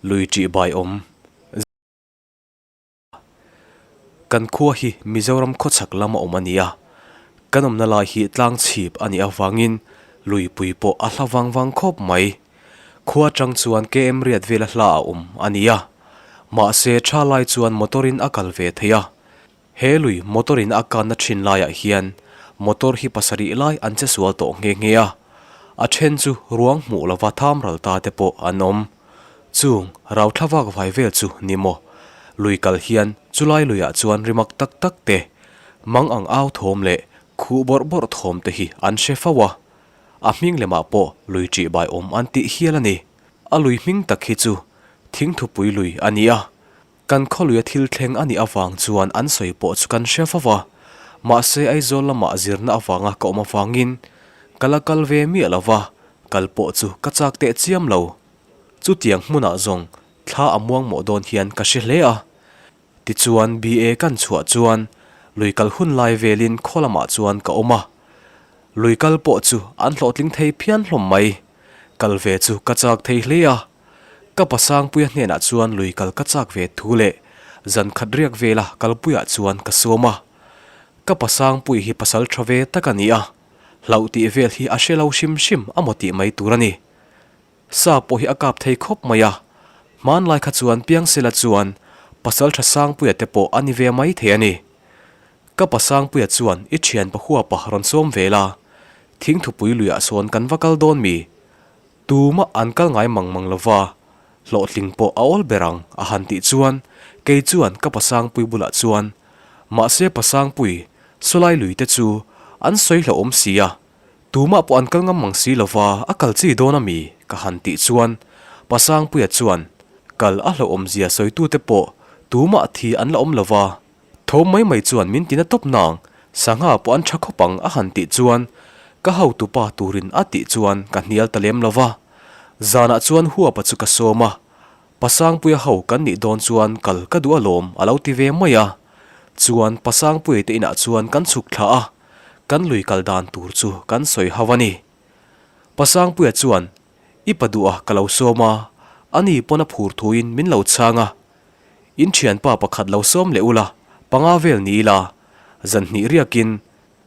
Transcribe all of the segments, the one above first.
Lui ṭihbai awm. Kan khua hi Mizoram khawchhak lama awm a ni a, kan awmna lai hi tlang chhip a nih avangin luipui pawh a hla vang vang khawp mai. Khua atang chuan KM riat vela hla a awm a ni a, mahse tha lai chuan motor in a kal ve thei a. He lui motor in a kanna thin laiah hian motor hi pasarih lai an che sual tawh nghe nghe a, a then chu ruang hmuh lova tham ral ta te pawh an awm. Chung rau thla vak vai vel chu ni maw? Lui kal hian chulai luiah chuan rimak tak tak te, mang ang au thawm leh khuh bawrh bawrh thawm te hi an hre fo a, a hming lemah pawh lui ṭihbai awm an tih hial a ni. A lui hming tak hi chu Thingthupui lui a ni a, Kan khawluia thil thleng a nih avang chuan an sawi pawh chu kan hre fo a, mahse Aizawl lamah zirna avanga ka awm avangin ka la kal ve miah lo va, kal pawh chu ka chak teh chiam lo. Chutiang hmunah zawng thla a muang mawh dawn hian ka hre hle a. Tichuan BA kan chhuah chuan lui kal hun lai velin khaw lamah chuan ka awm a, lui kal pawh chu an hlawhtling thei phian hlawm mai. Kal ve chu ka chak thei hle a. Ka pasangpuia hnenah chuan lui kal ka chak ve thu leh zan khat riak vela kalpuiah chuan ka sawm a. Ka pasangpui hi pasal tha ve tak a ni a, hlauh tih vel hi a hre lo hrim hrim a maw tih mai tur a ni. Sa pawh hi a kap thei khawp mai a, hmanlai kha chuan Piangsela chuan pasal tha Sangpuia te pawh a ni ve mai thei a ni. Ka pasangpuia chuan i thian pahuapa rawn sawm ve la, thingthupui luiah sawn kan va kal dawn mi? Tumah an kal ngai mang mang lova, hlawhtling pawh a awl ber ang a han tih chuan kei chuan ka pasangpui bulah chuan, Mahse pasangpui, sawlai lui te chu an sawi hlauhawm si a, tumah pawh an kal ngam mang si lova a kal chi dawn a mi? ka han tih chuan pasangpuia chuan, Kal a hlauhawm zia sawitute pawh tumah thi an la awm lova, Tho mai mai chuan min tina tawp nang, sangha pawh an tha khawp ang a han tih chuan ka hotupa turin a tih chuan ka hnial ta lem lo va. Zanah chuan huapa chu ka sawm a, Pasangpuia ho kan nih dawn chuan kal ka duh alawm a lo ti ve mai a. Chuan Pasangpuia te inah chuan kan chhuk thla a, kan lui kal dan tur chu kan sawi ho a ni. Pasangpuia chuan I pa duh a ka lo sawm a, ani pawn a phur thuin min lo chhang a. In thianpa pakhat lo sawm leh ula, panga vel ni ila, zan hnih riakin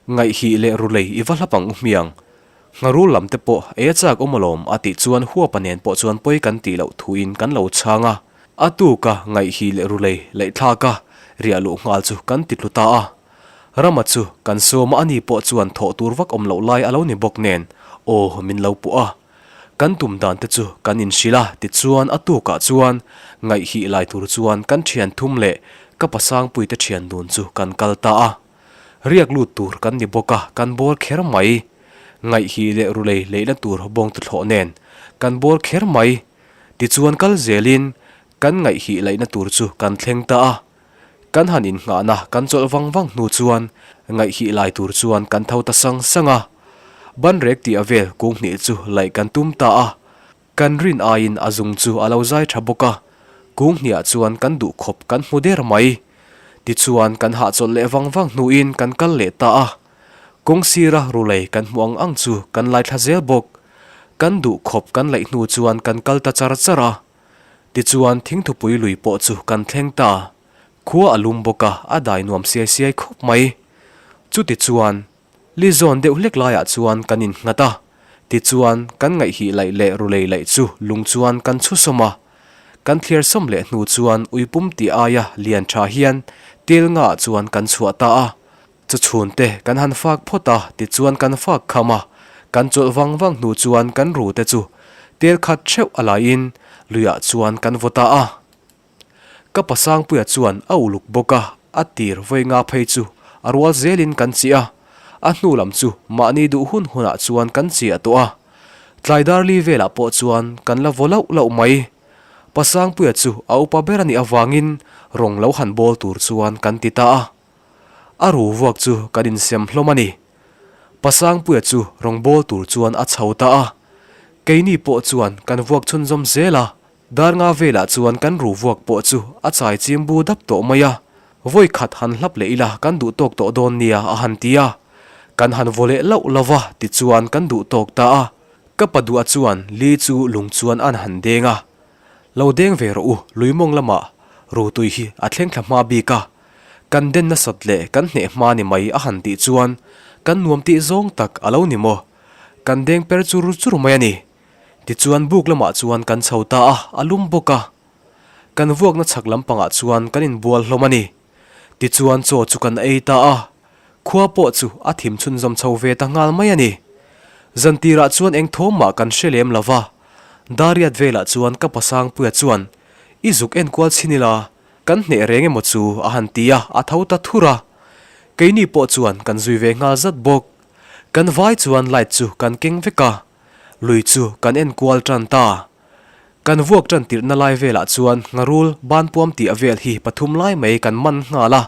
ngaihhih leh rulei i va hlap ang u hmiang. Ngharul lam te pawh ei a chak awm alawm a tih chuan huapa nen pawh chuan pawi kan tih loh thuin kan lo chhang a. A tuka ngaihhih leh rulei laihthlaka riah luh nghal chu kan ti tlu ta a. Rama chu kan sawma ani pawh chuan thawh tur vak awm loh lai a lo ni bawk nen aw min lo puh a. Kan tum dan te chu kan inhrilh a, tichuan a tukah chuan ngaihhih lai tur chuan kan thian thum leh ka pasangpui te thian dun chu kan kal ta a. Riak lut tur kan ni bawk a, kan bawl kher mai. Ngaihhih leh rulei leihna tur bawng tuthlawh nen kan bawl kher mai. Tichuan kal zelin kan ngaihhih laihna tur chu kan thleng ta a. Kan han innghahna kan chawlh vang vang hnu chuan ngaihhih lai tur chuan kan tho ta sang sang a. Banrek tih a vel kung hnih chu laih kan tum ta a. Kan rin aiin a zung chu a lo zai tha bawk a, kung hniah chuan kan duh khawp kan hmu der mai. Tichuan kan hahchawlh leh vang vang hnuin kan kal leh ta a. Kawng sira rulei kan hmuh ang ang chu kan lai thla zel bawk. Kan duh khawp kan laih hnu chuan kan kal ta char char a. Tichuan thingthupui lui pawh chu kan thleng ta. Khua a lum bawk a, a dai nuam siai siai khawp mai. Chutichuan, li zawn deuh hlek laiah chuan kan innghat a. Tichuan, kan ngaihhih laih leh rulei laih chu lung chuan kan chhu sawm a. Kan thliar sawm leh hnu chuan uipum tih aia lian tha hian tel ngaah chuan kan chhuah ta a. Chu chhunte kan han fak phawt a, tichuan kan fak kham a, kan chawlh vang vang hnu chuan kan rute chu tel khat theuh a laiin luiah chuan kan vaw ta a. Ka pasangpuia chuan a uluk bawk a, a tir vawi nga phei chu a rual zelin kan chiah a, a hnu lam chu mahni duh hun hunah chuan kan chiah tawh a. Tlai darli velah pawh chuan kan la vaw lauh lauh mai. Pasangpuia chu a upa ber a nih avangin rawng lo han bawl tur chuan kan ti ta a. A ru vuak chu kan insem hlawm a ni. Pasangpuia chu rawngbâwl tur chuan a chho ta a. Keini pawh chuan kan vuak chhunzawm zel a. Dar nga velah chuan kan ru vuak pawh chu a chai chim bu dap tawh mai a. Vawi khat han hlap leh ila kan duh tawk tawh dawn nia a han ti a. Kan han vaw leh lauh lo va tichuan kan duh tawk ta a. Ka pa duah chuan li chu lung chuan an han deng a. Lo deng ve rawh u, lui mawng lamah rutui hi a thleng thla hma bik a, kan den nasat leh kan hneh hma ni mai a han tih chuan kan nuam tih zawng tak a lo ni maw? Kan deng per chur chur mai a ni. Tichuan buk lamah chuan kan chho ta a, a lum bawk a. Kan vuakna chhak lampangah chuan kan inbual hlawm a ni. Tichuan chaw chu kan ei ta a, khua pawh chu a thim chhunzawm chho ve ta nghal mai a ni. Zan tirah chuan eng thawm mah kan hre lem lo va, Dariat velah chuan ka pasangpuia chuan i zuk enkual chhin ila, kan hneh reng emaw chu a han ti a, a tho ta thur a. Keini pawh chuan kan zui ve nghal zat bawk. Kan vai chuan light chu kan keng vek a, lui chu kan enkual tan ta. Kan vuak tan tirhna lai velah chuan ngharul banpuam tih a vel hi pathum lai mai kan man nghal a.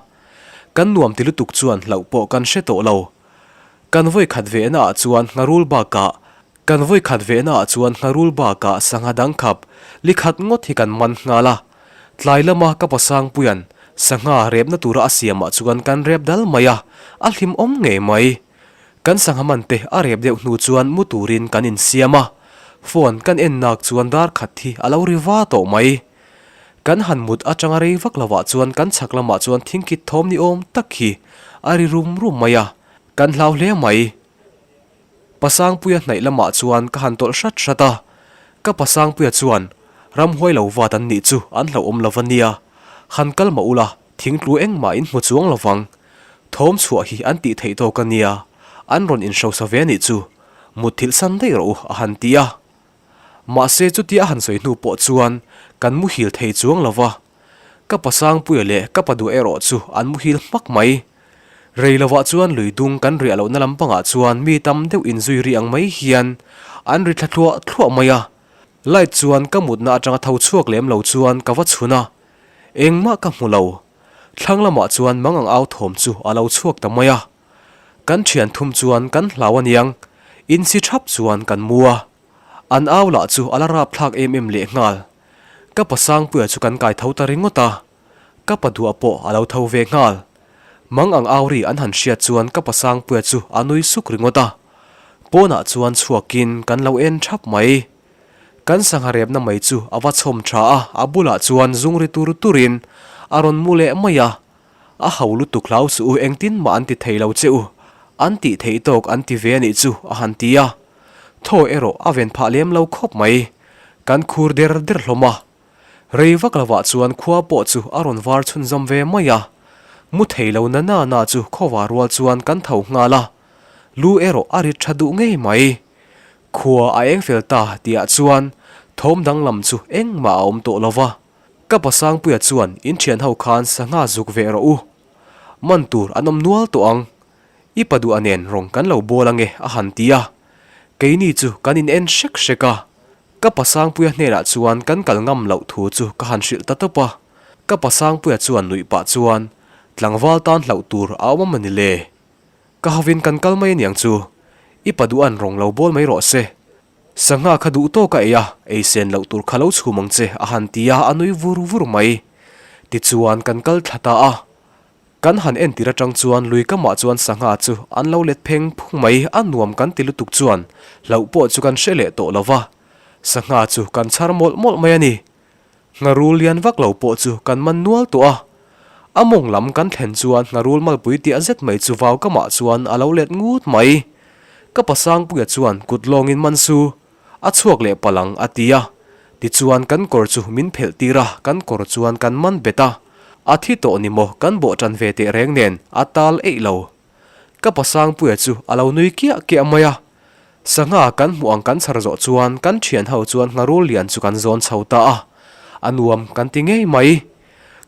Kan nuam ti lutuk chuan hlauh pawh kan hre tawh lo. Kan vawi khat vehna ah chuan ngharul bakah Kan vawi khat vehna ah chuan ngharul bakah sangha dang khap li khat ngawt hi kan man nghal a. Tlai lama ka pasangpuian sangha repna tura a siamah chuan kan rep dal mai a, a hlimawm ngei mai. Kan sangha man te a rep deuh hnu chuan mu turin kan insiam a, phone kan en nak chuan dar khat hi a lo ri va tawh mai. Kan han mut atanga rei vak lovah chuan kan chhak lamah chuan thingkit thawm ni awm tak hi a ri rum rum mai a, kan hlau hle mai. Pasangpuia hnaih lamah chuan ka han tawlh hrat hrat a, ka Pasangpuia chuan ramhuai lo vat an nih chu an hlauhawm lo va nia, han kal mah ula thingtlu engmah in hmu chuang lo vang. Thawm chhuah hi an tih theih tawk a nia, an rawn inhrosa ve anih chu, mutthilh san daih rawh u a han ti a. Mahse chutia a han sawi hnu pawh chuan kan muhil thei chuang lo va, ka pasangpuia leh ka paduah erawh chu an muhil hmak mai. Rei lovah chuan lui dung kan riah lohna lampangah chuan mi tam deuh inzui ri ang mai hian an ri thla thluah thluah mai a. Light chuan ka mutna atanga tho chhuak lem lo chuan ka va chhun a, engmah ka hmu lo. Thlang lamah chuan mang ang au thawm chu a lo chhuak ta mai a. Kan thian thum chuan kan hlau aniang, insi thap chuan kan mu a. An au lah chu a la rap thlak em em leh nghal. Ka pa Sangpuia chu kan kai tho ta ringawt a. Ka pa duah pawh a lo tho ve nghal. Mang ang au ri an han hriat chuan ka pa Sangpuia chu a nui suk ringawt a. Pawnah chuan chhuakin kan lo en thap mai. Kan sangha repna mai chu a va chhawm tha a, a bulah chuan zung ri tur turin a rawn mu leh mai a. A ho lutuk hlau suh u, engtin mah an ti thei lo che u, an tih theih tawk an ti ve a nih chu a han ti a. Thaw erawh a ven phah lem lo khawp mai. Kan khur der der hlawm a. Rei vak lovah chuan khua pawh chu a rawn var chhunzawm ve mai a. Mu thei lo na na na chu khawvar rual chuan kan tho nghal a. Lu erawh a rit tha duh ngei mai. Khua a eng fel ta tihah chuan thawm danglam chu engmah a awm tawh lo va. Ka pasangpuia chuan in thian ho khan sangha zuk ve rawh u. Man tur an awm nual tawh ang. I pa duh a nen rawng kan lo bawl ange a han ti a. Keini chu kan in en hrek hrek a. Ka pasangpuia hnenah chuan kan kal ngam loh thu chu ka han hrilh ta tawp a. Ka pasangpuia chuan nuih pah chuan tlangval tan hlauh tur a awm a mawni le? Ka hovin kan kal mai aniang chu. I pa duh an rawng lo bawl mai rawh se. Sangha kha duh tawk a ei a, ei sen loh tur kha lo chhum ang che a han ti a, a nui vur vur mai. Tichuan kan kal thla ta a. Kan han entir atang chuan lui kamah chuan sangha chu an lo let pheng phung mai, a nuam kan ti lutuk chuan hlauh pawh chu kan hre leh tawh lo va. Sangha chu kan chhar mawlh mawlh mai a ni. Ngharul lian vak lo pawh chu kan man nual tawh a. A mawng lam kan thlen chuan ngharul malpui tiah zet mai chu vau kamah chuan a lo let ngut mai. Ka pasangpuia chuan kut lawngin man su, a chhuak leh palh ang a ti a. Tichuan kan kawr chu min phelh tir a, kan kawr chuan kan man bet a. A thi tawh ni maw kan bawh tan ve teh reng nen a tal eih lo. Ka pasangpuia chu a lo nui kiah kiah mai a. Sangha kan hmuh ang kan chhar zawh chuan kan thian ho chuan ngharul lian chu kan zawn chho ta a, a nuam kan ti ngei mai.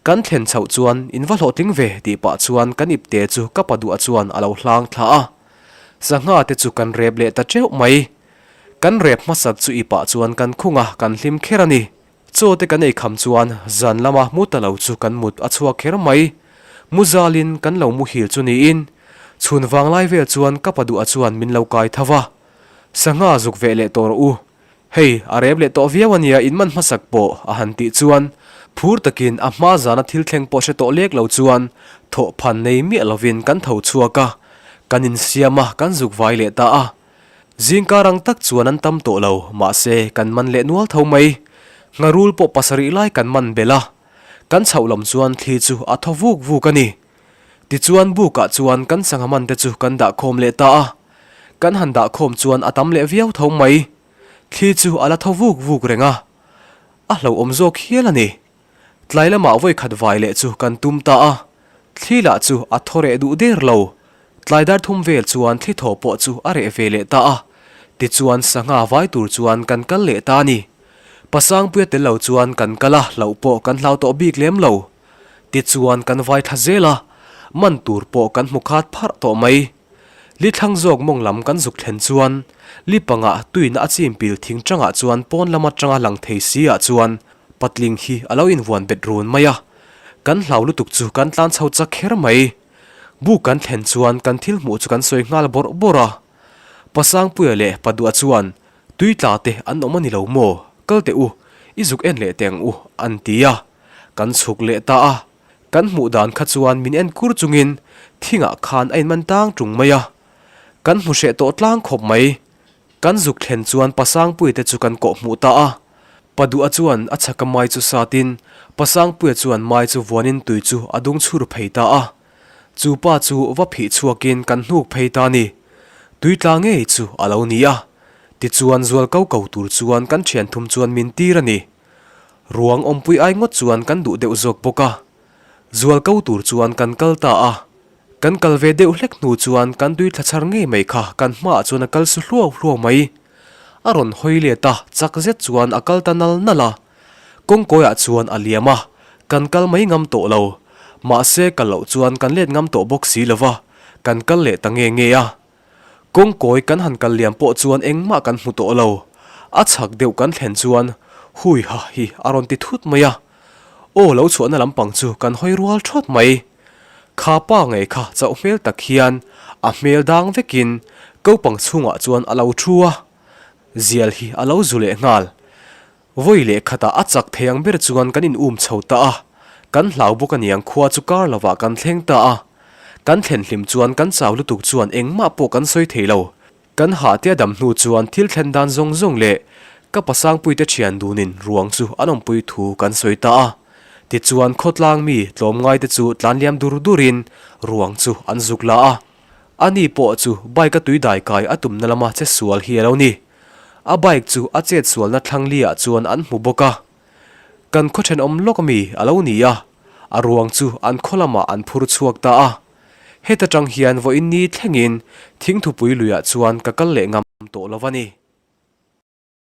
Kan thlen chhoh chuan in va hlawhtling ve tih pah chuan kan ipte chu ka pa duah chuan a lo hlang thla a. Sangha te chu kan rep leh ta teuh mai. Kan rep hmasak chu i pah chuan kan khung a, kan hlim kher a ni. Chaw te kan ei kham chuan zan lama mu ta lo chu kan mut a chhuak kher mai. Mu zalin kan lo muhil chu niin chhun vanglai vel chuan ka pa duh a chuan min lo kai tho va. Sangha zuk veh leh tawh rawh u. Hei, a rep leh tawh viau ania in man hmasak pawh a han tih chuan phur takin a hma zana thil thleng pawh hre tawh lek lo chuan thawh phan nei miah lovin kan tho chhuak a, kan insiam a kan zuk vai leh ta a. Zingkar ang tak chuan an tam tawh lo, mahse kan man leh nual tho mai. Ngharul pawh pasarih lai kan man belh a, kan chhoh lam chuan thli chu a thaw vuk vuk a ni. Tichuan bukah chuan kan sangha man te chu kan dah khawm leh ta a, kan han dah khawm chuan a tam leh viau tho mai. Thli chu a la thaw vuk vuk reng a, a hlauhawm zawk hial a ni. Tlai lamah vawi khat vai leh chu kan tum ta a, thli lah chu a thaw reh duh der lo. Tlai dar thum vel chuan thli thaw pawh chu a reh ve leh ta a, tichuan sangha vai tur chuan kan kal leh ta a ni. Pasangpuia tel lo chuan kan kal a, hlauh pawh kan hlau tawh bik lem lo. Tichuan kan vai thla zel a, man tur pawh kan hmu khat pharh tawh mai. Li thlang zawk mawng lam kan zuk thlen chuan li pangah tuina a chim pil thing tangah chuan pawn lam atanga lang thei si ah chuan patling hi a lo invuan bet run mai a, kan hlau lutuk chu kan tlan chho chak kher mai. Buk kan thlen chuan kan thil hmuh chu kan sawi nghal bawrh bawrh a. Pasangpuia leh Paduah chuan tui tla te an awm a ni lo maw, kal teh u, i zuk en leh teh ang u an ti a, kan chhuk leh ta a. Kan hmuh dan kha chuan min en kur chungin thingah khan a inman tang tung mai a, kan hmu hreh tawh tlang khawp mai. Kan zuk thlen chuan Pasangpuia te chu kan kawh hmuh ta a, Paduha chuan a chhaka mai chu satin Pasangpuia chuan mai chu vuanin tui chu a dung chhur phei ta a, chu pa chu va phih chhuakin kan hnuk phei ta ni. Tui tla ngei chu a lo ni a, tichuan zual ko ko tur chuan kan thian thum chuan min tir a ni. Ruang awmpui ai ngawt chuan kan duh deuh zawk bawk a, zual ko tur chuan kan kal ta a. Kan kal ve deuh hlek hnu chuan kan tui thla chhar ngei mai kha kan hmaah chuan a kal su hluau hluau mai. A rawn hawi let a, chak zet chuan a kal ta nal nal a. Kawngkawiah chuan a liam a, kan kal mai ngam tawh lo. Mahse kal loh chuan kan let ngam tawh bawk si lo va, kan kal leh ta nge nge a. Kawngkawi kan han kal liam pawh chuan engmah kan hmu tawh lo. A chhak deuh kan thlen chuan hui ha hi a rawn ti thut mai a. Aw lo chhuahna lampang chu kan hawi rual thawt mai. Kha pa ngei kha chauh hmel tak hian a hmel dang vekin kopang chhungah chuan a lo thu a. Zial hi a lo zu leh nghal. Vawi leh khatah a chak thei ang ber chuan kan in um chho ta a, kan hlau bawk aniang khua chu kar lovah kan thleng ta a. Kan thlen hlim chuan kan chau lutuk chuan engmah pawh kan sawi thei lo. Kan hah tia dam hnu chuan thil thlen dan zawng zawng leh ka pasangpuite thian dunin ruang chu an awmpui thu kan sawi ta a. Tichuan khawtlang mi tlawmngaite chu tlanliam dur durin ruang chu an zuk la a. Ani pawh chu bike a tui dai kai a tumna lama che sual hi a lo ni. A bike chu a chet sualna thlang liah chuan an hmu bawk a. Kan khaw thenawm lawk ami a lo ni a, a ruang chu an khaw lamah an phur chhuak ta a. Heta tang hian vawiin ni thlengin thingthupui luiah chuan ka kal leh ngam tawh lo a ni.